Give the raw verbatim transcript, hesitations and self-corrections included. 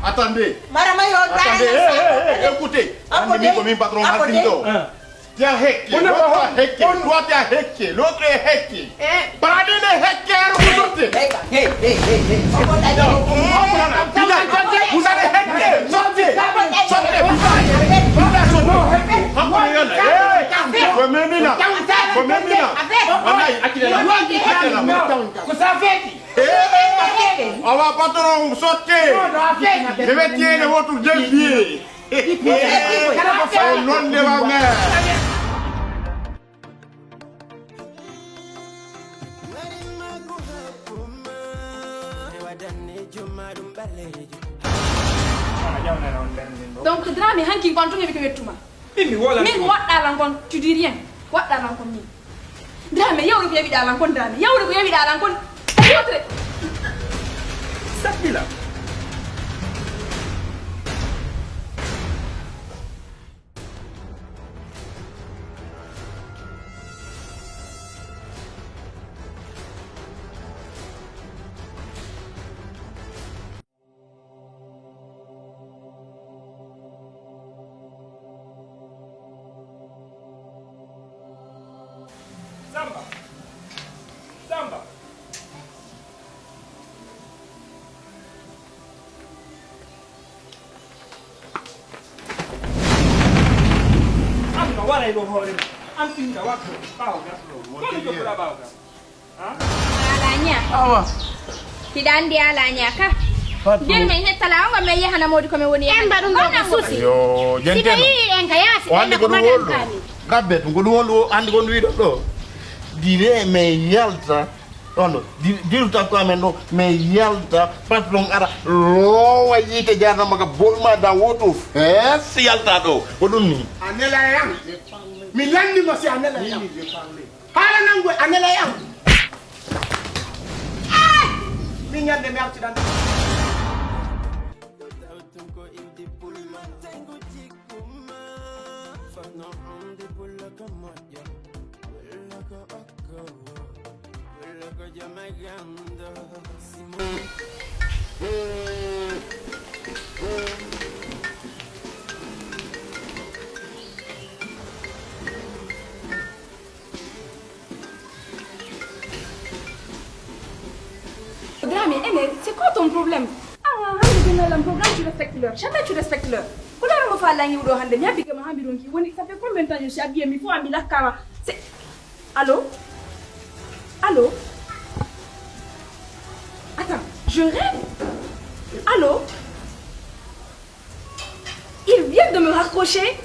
Attendez. Marama yo Attendez, eh, eh, eh, écoutez. Attendez, mi ko min patron Attendez. Halfini ɗo. Ah. Tu as hacké, On a l'autre a pas hacké, on toi tu as hacké, l'autre est hacké. Eh. Paradis est hacké, vous sortez. Hey, hey, hey, hey, hey. Vous allez hacker, sortez, sortez, vous allez sortir. Hey, faut même là, faut même là. Wallahi, akila la. Akila la. Ko ça fait. Eh, on va pas trop sauter. Je vais tirer votre deux pieds. Au nom de ma mère. Donc Dramé, hanki ko an tun heɓi ko wettuma. Min mi wala. Min ko waɗɗa lan kon, tu dis rien. Ko waɗɗa lan kon min. Dramé, yawre ko yawiɗa lan kon, Dramé. Yawre ko yawiɗa lan kon. Yawre. Sakila. Samba! Samba! An no waray ɗo hoore ma. An tinta wakko ɓaawo gas ɗo. Kono jokkoɗa ɓaawo gas. Alanya. Awa. Hiɗa andi Alanya ka. Joni min hettala on, min yahana modi ko min woni. En mbaɗum ɗo ko susi. Yo, si ɓe jenteno. Yii en ka yaasi, o andi ko ɗum wol ɗo. Gabbe ɗum ko ɗum wol ɗo, andi ko ɗum wiɗo ɗo. Dire min yalta. Ɗon ɗo. Di- Diru takko amen ɗo. Min yalta. Patron ara. Lowa yiite jarnama ka bolma da woto. He si yalta ɗo. Ko ɗum ni. A nela yam. Mi lanni mo si a nela yam. Haala nangu a nela yam. Min ñande mi artiran. Dramé, Ener, c'est quoi ton problème? Ah, hande dinna lan programme, tu respectes l'heure. Jamais tu respectes l'heure. Ko ɗon mo fa langi ɗo hande, mi habbi kama hambi ɗon ki woni, ça fait combien de temps je suis habillée, mi fo ambi lakkama. C'est Allô? Allô? Attends, je rêve? Allô? Il vient de me raccrocher.